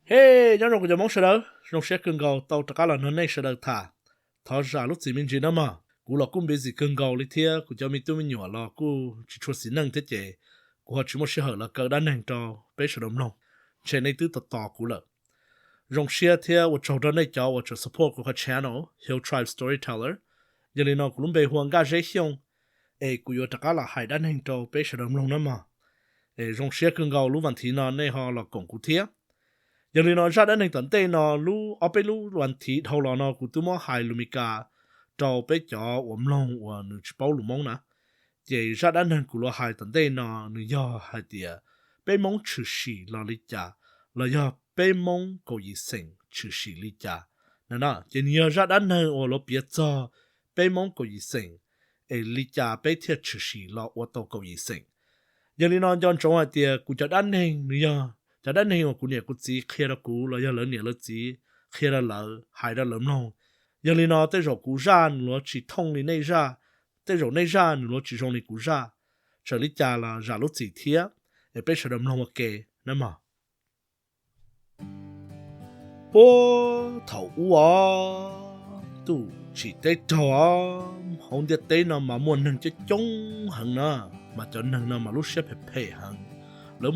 Hej, nyob zoo kuv cov Hmoob sawv daws, zoo siab kawg nkaus tau rov qab los nrog nej sawv daws tham. Thov zam lub txim me ntsis nawb mog, kuv los kuj busy kawg nkaus li thiab kuv cov me tub me nyuam los kuj tsis tshua xis neej thiab ces kuv ho tsis muaj sij hawm los kaw dab neeg rau peb sawv daws mloog, ntshe nej twb tos tos kuv lawm. Zoo siab thiab ua tsaug rau nej cov uas tseem support kuv qhov channel Hill Tribe Storyteller. Yog li no kuv lub npe hu ua Nkaj Zeb Xyooj, es kuv yuav rov qab los hais dab neeg rau peb sawv daws mloog nawb mog. Es zoo siab kawg nkaus lub vas thiv no nej ho los koom kuv thiab. Yog li no zaj dab neeg tom ntej no lub ob peb lub vas thiv dhau los no kuv twb muab hais lus Meskas rau peb cov uas mloog uas nws tsis paub lus Hmoob na. Ces zaj dab neeg kuv los hais tom ntej no nws yog hais tias peb Hmoob tshwm sim los li cas, los yog peb Hmoob kaum yim xeem tshwm sim li cas. Ces nws yog zaj dab neeg uas lawv piav txog peb Hmoob kaum yim xeem, es li cas peb thiaj tshwm sim los ua tau kaum yim xeem. Yog li no nco ntsoov hais tias kuv cov dab neeg nws yog cov dab neeg uas kuv niam kuv txiv qhia rau kuv los yog lawv niam lawv txiv qhia rau lawv, hais rau lawv mloog. Yog li no tej zaum kuv zaj nws yuav tsis thooj li nej zaj, tej zaum nej zaj nws yuav tsis zoo li kuv zaj. Txawm li cas los zam lub txim thiab, es peb sawv daws mloog ua ke nawb mog. Puag thaum ub os, ntuj tsim teb raug os, hauv ntiaj teb no mas muaj neeg coob coob heev na, mas cov neeg no mas lub siab phem phem heev. Lawv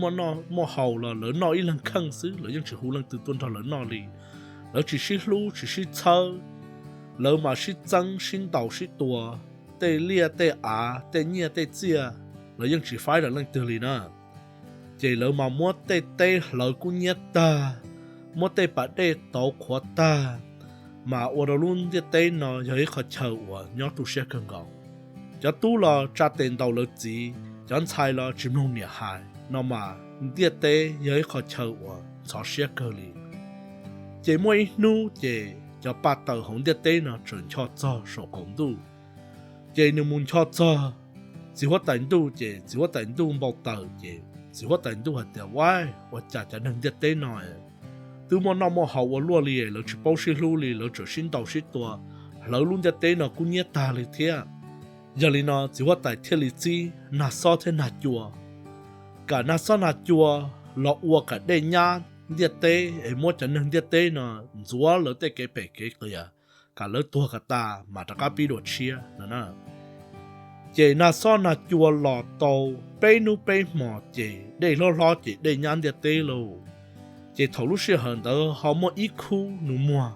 muaj haus los lawv noj ib leeg kheej xwb, lawv yeej tsis hu leej twg tuaj nrog lawv noj li. Lawv tsis sib hlub tsis sib txhawb, lawv mas sib txeeb sib ntaus sib tua, tej liaj tej av tej nyiaj tej txiaj lawv yeej tsis faib rau leej twg li na. Ces lawv mas muab tej teb hlawv kub hnyiab tag, muab tej pas dej tauv qhuav tag, mas ua rau lub ntiaj teb no yog ib qho chaw uas nyob tu siab kawg nkaus. Cov tub los tsa tes ntaus lawv txiv, cov ntxhais los tsis mloog niam hais no mas ntiaj teb yog ib qho chaw uas ntxhov siab kawg li. Ces muaj ib hnub ces cov pa taws hauv ntiaj teb no txawm ncho txog saum qaum ntuj. Ces nws mus ncho txog txiv huab tais ntuj ces txiv huab tais ntuj npau taws ces txiv huab tais ntuj hais tias, Ua, ua cas cov neeg ntiaj teb no twb muaj noj muaj haus ua luaj li, lawv tsis paub sib hlub li, lawv tseem sib ntaus sib tua, hlawv lub ntiaj teb no kub hnyiab tag li thiab. Yog li no txiv huab tais thiaj li txib nag xob thiab nag cua, kam nag xob nag cua los ua kam dej nyab ntiaj teb es muab cov neeg ntiaj teb no ntxuav lawv tej kev phem kev qias, kam lawv tuag kom tas mas rov qab pib dua tshiab no na. Ces nag xob nag cua los tau peb hnub peb hmos ces dej hlob hlob ces dej nyab ntiaj teb lauj. Ces thaum lub sij hawm ntawd ho muaj ib khub nus muag,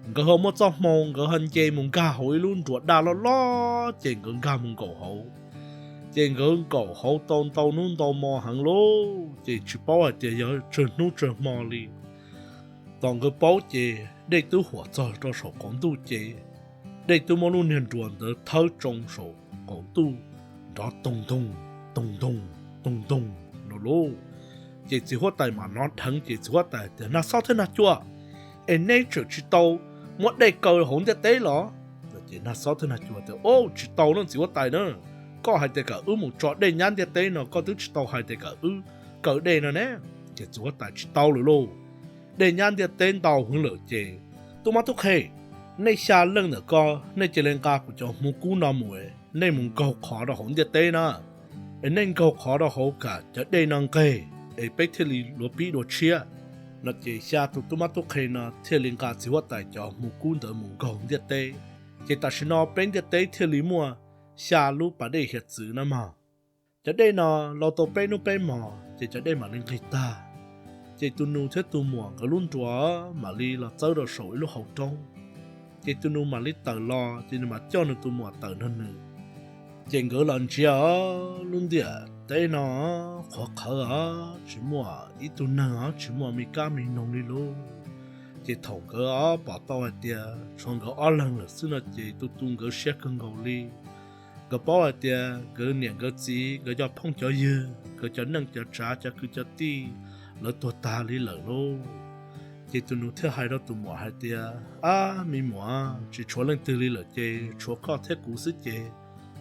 nkawd ho muaj txoj hmoo, nkawd ho nce mus nkag hauv ib lub nruas daj loj loj ces nkawd nkag mus nkaum hauv. Ces nkawd nkaum hauv tau ntau hnub ntau hmo heev lauj, ces tsis paub hais tias yog tsawg hnub tsawg hmo li. Tos nkawd paub ces dej twb huam txog rau saum qaum ntuj ces dej twb muab lub niag nruas ntawd thawb tsoo saum qaum ntuj nrov toog ntoog, toog ntoog, toog ntoog no lauj. Ces txiv huab tais mam hnov dheev ces txiv huab tais tias, Nag xob thiab nag cua, es neb tseem tsis tau muab dej kaw hauv ntiaj teb los? Ces nag xob thiab nag cua tias, Tsis tau no txiv huab tais na, koj hais tias kom wb mus tso dej nyab ntiaj teb no koj twb tsis tau hais tias kom wb kaw dej no ne. Ces txiv huab tais, Tsis tau lawm lauj, dej nyab ntiaj teb ntau heev lawm ces, tub mab tub qhe, nej xya leej ntawm ko nej cia li nqa kuv cov hmuv kub no mus, nej mus nkaug qhov rau hauv ntiaj teb na. Es nej nkaug qhov rau hauv kom cov dej no nqeg es peb thiaj li yuav pib dua tshiab no. Ces xya tus tub mab tub qhe no thiaj li nqa txiv huab tais cov hmuv kub ntawd mus nkaug ntiaj teb. Ces tam sim no peb ntiaj teb thiaj li muaj xya lub pas dej hiav txwv na mog. Cov dej no lau tau peb hnub peb hmos ces cov dej mam li nqig tag. Ces tus nus thiab tus muam nkawd lub nruas mam li los txawb rau saum ib lub hauv roob. Ces tus nus mam li tawm los ces nws mam coj nws tus muam tawm nrog nws. Ces nkawd los ntsia lub ntiaj teb no qhuav qhawv os, tsis muaj ib tug neeg os, tsis muaj me kab me noog li lauj. Ces thaum nkawd pom tau hais tias tshuav nkawd ob leeg lawm xwb no ces tu tu nkawd siab kawg nkaus li. Nkawd paub hais tias nkawd niam nkawd txiv, nkawd cov phooj cov ywg, nkawd cov neej cov tsav, cov kwv cov tij, lawv tuag tag li lawm lauj. Ces tus nus thiaj hais rau tus muam hais tias, Ab me muam, tsis tshuav leej twg li lawm ces tshuav koj thiab kuv xwb ces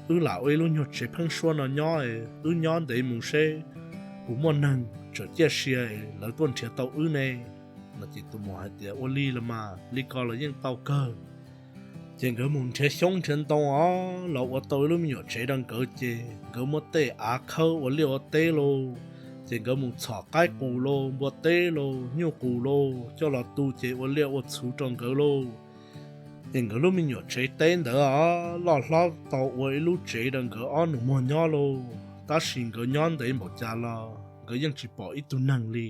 wb lam ua ib lub nyuag tsev pheeb suab no nyob, wb nyob ntev mus seb puas muaj neeg tseem ciaj sia lawv tuaj nrhiav tau wb ne. No ces tus muam hais tias, Ua li los mas, li ko los yeej tau kawg. Ces nkawd mus nrhiav xyoob nrhiav ntoo os los ua tau ib lub me nyuam tsev rau nkawd ces nkawd muab tej av khawb ua liaj ua teb lauj, Ces nkawd mus txhom qaib qus lauj, npua teb lauj, nyuj qus lauj, coj los tu ces ua liaj ua txhuv rau nkawd lauj. Ces nkawd lub me nyuam tsev teb ntawd loj hlob tau ua ib lub tsev rau nkawd ob nus muag nyob lauj. Tab sis nkawd nyob ntev npaum cas los nkawd yeej tsis pom ib tug neeg li.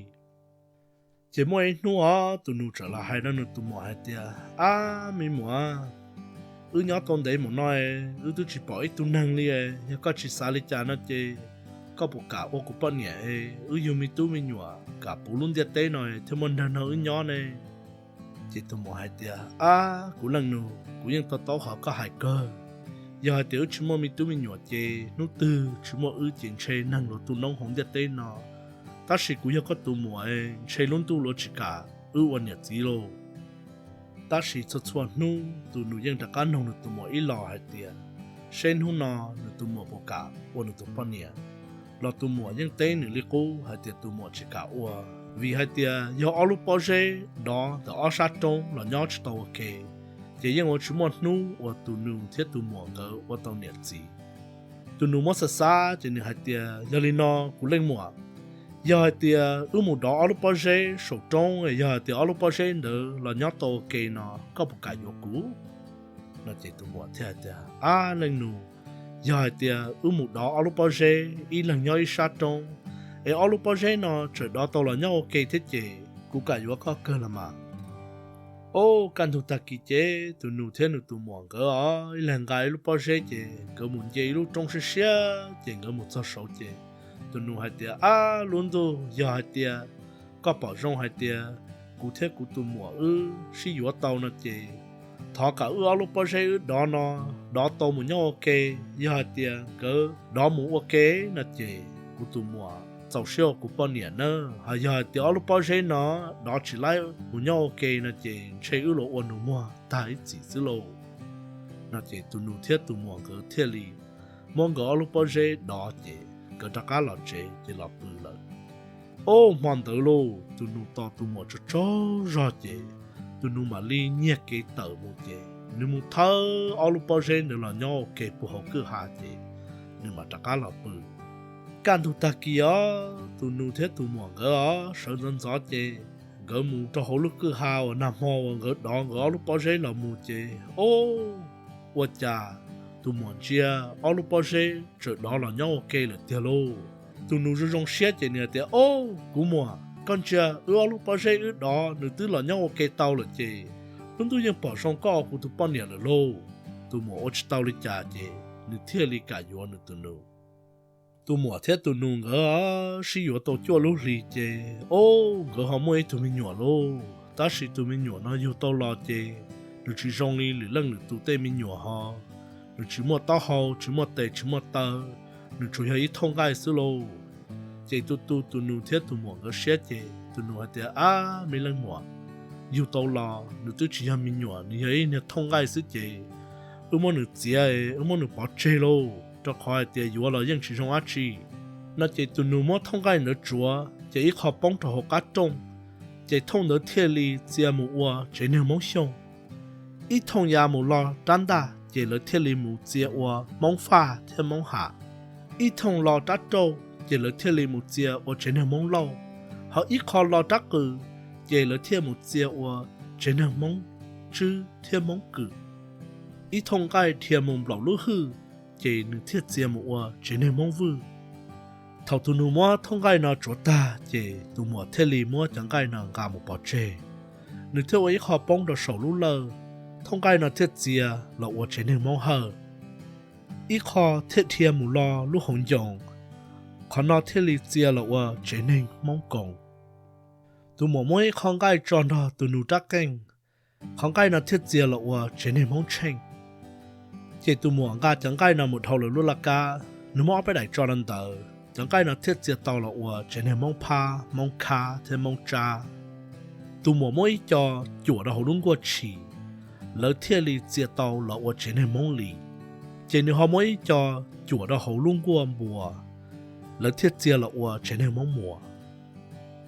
Ces muaj ib hnub os, tus nus txawm los hais rau nws tus muam hais tias, Ab me muam, wb nyob tau ntev mus no, wb twb tsis pom ib tug neeg li. Yog koj tsis xav li cas no ces koj puas kam ua kuv poj niam es wb yug me tub me nyuam kam puv lub ntiaj teb no thiaj muaj nraug nrog wb nyob ne? Ces tus muam hais tias, Ab kuv leej nus, kuv yeej to taub qhov koj hais kawg. Yog hais tias wb tsis muaj me tub me nyuam ces hnub twg tsis muaj wb ces ntshe neeg luav tu noob hauv ntiaj teb no. Tab sis kuv yog koj tus muam, ntshe lub ntuj luav tsis kam wb ua niam txiv lauj. Tab sis txhua txhua hnub tus nus yeej rov qab noog nws tus muam ib los hais tias, seb hnub no nws tus muam puas kam ua nws tus poj niam. Los tus muam yeej teb nws li qub hais tias tus muam tsis kam ua, vim hais tias yog ob lub pob zeb dov ntawm ob sab roob los nyob tsis tau ua ke, ces yeej ua tsis muaj hnub uas tus nus thiab tus muam nkawd ua tau niam txiv. Tus nus muab xav xav ces nws hais tias, Yog li no kuv leej muam, yog hais tias wb mus dov ob lub pob zeb saum roob, yog hais tias ob lub pob zeb ntawd los nyob tau ua ke no, koj puas kam yuav kuv? No ces tus muam thiaj hais tias, Ab leej nus, yog hais tias wb mus dov ob lub pob zeb ib leeg nyob ib sab roob, es ob lub pob zeb no tseem dov tau los nyob ua ke thiab ces kuv kam yuav koj kawg los mas. Ob kaj ntug tag kis ces tus nus thiab nws tus muam nkawd ib leeg nqa ib lub pob zeb ces nkawd mus nce ib lub roob siab siab ces nkawd mus txog saud ces tus nus hais tias, Ab lub ntuj, yog hais tias koj pom zoo hais tias kuv thiab kuv tus muam wb sib yuav tau no ces thov kom wb ob lub pob zeb wb dov no dov tau mus nyob ua ke. Yog hais tias nkawd dov mus ua ke no ces kuv tus muam txaus siab ua kuv poj niam na. Ho yog hais tias ob lub pob zeb no dov tsis laib mus nyob ua ke no ces ntshe wb los ua nus muag tag ib txhis xwb lauj. No ces tus nus thiab tus muam nkawd thiaj li muab nkawd ob lub pob zeb dov ces nkawd rov qab los tsev ces los pw lawm. Ob hmo ntawd lauj, tus nus tos tus muam tsaug tsaug zog ces tus nus mam li nyiag kev tawm mus ces nws mus thawb ob lub pob zeb ntawd los nyob ua ke puag hauv kwj ha ces nws mam rov qab los pw. Kaj ntug tag kis os, tus nus thiab tus muam nkawd os sawv ntxov ntxov ces nkawd mus rau hauv lub kwj ha uas nag hmo uas nkawd dov nkawd ob lub pob zeb los mus ces, ob, ua cas tus muam ntsia ob lub pob zeb tseem dov los nyob ua ke lawm tiag lauj. Tus nus zoo zoo siab ces nws hais tias, Ob, kuv muam, koj ntsia wb ob lub pob zeb wb dov nws twb los nyob ua ke tau lawm ces lub ntuj yeej pom zoo koj ua kuv tus poj niam lawm lauj. Tus muam ua tsis tau li cas ces nws thiaj li kam yuav nws tus nus. Tus muam thiab tus nus nkawd sib yuav tau cuaj lub hlis ces, ob, nkawd ho muaj ib tug me nyuam lauj. Tab sis tus me nyuam no yug tau los ces nws tsis zoo li lwm leej lwm tus tej me nyuam ho, nws tsis muaj taub hau, tsis muaj tes, tsis muaj taw, nws tsuas yog ib thooj nqaij xwb lauj. Ces tus tus tus nus thiab tus muam nkawd siab ces tus nus hais tias, Ab, me leej muam, yug tau los nws twb tsis yog me nyuam, nws yog ib niag thooj nqaij xwb ces wb muab nws txiav, wb muab nws pov tseg lauj, rau qhov hais tias yuav los yeej tsis zoo dab tsi. No ces tus nus muab thooj nqaij ntawd tsuav ces ib qho poob rau hauv qab rooj, ces thooj ntawd thiaj li txia mus ua tsev neeg Hmoob Xyooj. Ib thooj ya mus lo rab ntaj ces lawv thiaj li mus txia ua Hmoob Faj thiab Hmoob Ham. Ib thooj lo rab rauj ces lawv thiaj li mus txia ua tsev neeg Hmoob Lauj. Ho ib qho lo rab qws ces lawv thiaj mus txia ua tsev neeg Hmoob Tswb thiab Hmoob Kwm. Ib thooj nqaij dhia mus nplaum lub hwj ces nws thiaj txia mus ua tsev neeg Hmoob Vwj. Thaum tus nus muab thooj nqaij no tsuav tag ces tus muam thiaj li muab cov nqaij no nqa mus pov tseg. Nws thiaj ua ib qho poob rau saum lub lawj, thooj nqaij no thiaj txia los ua tsev neeg Hmoob Hawj. Ib qho thiaj dhia mus lo lub hauv ncoo, qhov no thiaj li txia los ua tsev neeg Hmoob Koos. Tus muam muab ib qho nqaij tso nrog tus nus rab qeej, qhov nqaij no thiaj txia los ua tsev neeg Hmoob Tsheej. Ces tus muam nqa cov nqaij no mus dhau lawv lub laj kab, nws muab ob peb daim tso rau ntawd, cov nqaij no thiaj txia tau los ua tsev neeg Hmoob Phab, Hmoob Khab thiab Hmoob Tsab. Tus muam muab ib co cuam rau hauv lub nkuaj tshis, lawv thiaj li txia tau los ua tsev neeg Hmoob Lis. Ces nws ho muab ib co cuam rau hauv lub nkuaj npua, lawv thiaj txia los ua tsev neeg Hmoob Muas.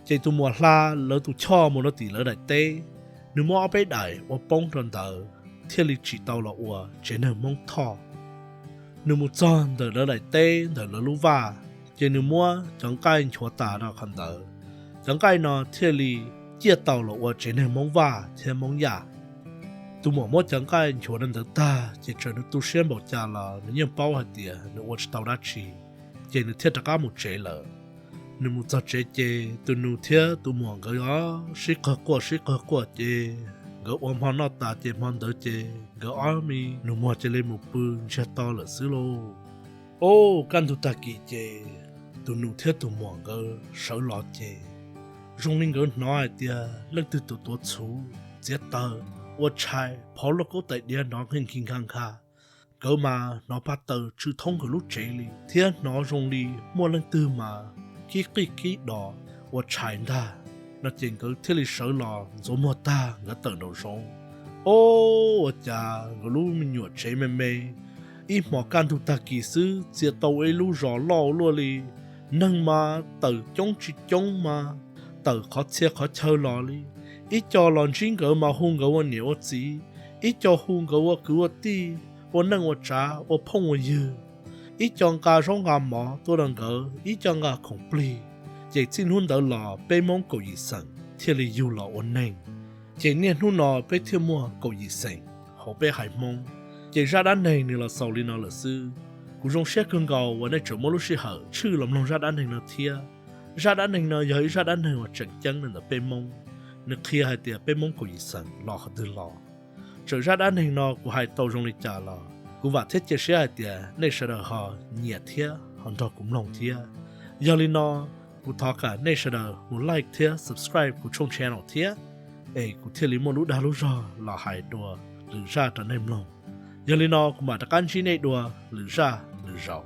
Ces tus muam hla lawv tus choj mus rau tim lawv daim teb, nws muab ob peb daim ua poob rau ntawd thiaj li tsim tau los ua tsev neeg Hmoob Thoj. Nws mus txog ntawm lawv daim teb ntawm lawv lub vaj, Ces nws muab cov nqaij nchuav tas rau qhov ntawd, cov nqaij no thiaj li ciaj tau los ua tsev neeg Hmoob Vaj thiab Hmoob Yaj. Tus muam muab cov nqaij nchuav rau ntawd tag ces txawm nws tu siab npaum cas los nws yeej paub hais tias nws ua tsis tau dab tsi, ces nws thiaj rov qab mus tsev lawm. Nws mus txog tsev ces tus nus thiab tus muam nkawd o sib qawg quaj sib qawg quaj ces nkawd ua hmo noj tas ces hmo ntawd ces nkawd ob me nus muag cia li mus pw ntsiag to lawm xwb lauj. Ub, kaj ntug tag kis ces tus nus thiab tus muam nkawd sawv los ces zoo li nkawd hnov hais tias leej twg tus tuav txhuv, txiav taws, ua tshais, phov luaj kaub tais diav nrov nkig nkig nkha nkha. Nkawd mas hnov paj taws tsw thoob nkawd lub tsev li thiab hnov zoo li muaj leej twg mas kib qij kib dos ua tshais ntag no ces nkawd thiaj li sawv los ntxuav muag tag nkawd tawm nraum zoov. Ob, ua cas nkawd lub me nyuam tsev me me, ib hmos kaj ntug tag kis xwb txia tau ib lub zos loj luaj li. Neeg mas tawm coob tsis coob mas tawm qhov txhia qhov chaw los li. Ib co los ntsib nkawd mas hu nkawd ua niam ua txiv, ib co hu nkawd ua kwv ua tij, ua neej ua tsav, ua phooj ua ywg. Ib co nqa zaub nqa mov tuaj rau nkawd, ib co nqa khoom plig. Ces txij hnub ntawd los peb Hmoob kaum yim xeem thiaj li yug los ua neeg. Ces niaj hnub no peb thiaj muaj kaum yim xeem hauv peb haiv Hmoob. Ces zaj dab neeg nws los xaus li no lawm xwb. Kuv zoo siab kawg nkaus uas nej tseem muab lub sij hawm tshwj los mloog zaj dab neeg no thiab. Zaj dab neeg no yog ib zaj dab neeg uas tseem ceeb ntawm peb Hmoob. Nws qhia hais tias peb Hmoob kaum yim xeem los qhov twg los. Txawm zaj dab neeg no kuv hais tau zoo li cas los kuv vam thiab cia siab hais tias nej sawv daws ho nyiam thiab ho nrog kuv mloog thiab. Yog li no, kuv thov kom nej sawv daws mus like thiab subscribe kuv tshooj channel thiab, es kuv thiaj li muaj lub dag lub zog los hais dua lwm zaj rau nej mloog. Yog li no kuv mam rov qab ntsib nej dua lwm zaj lwm zaus.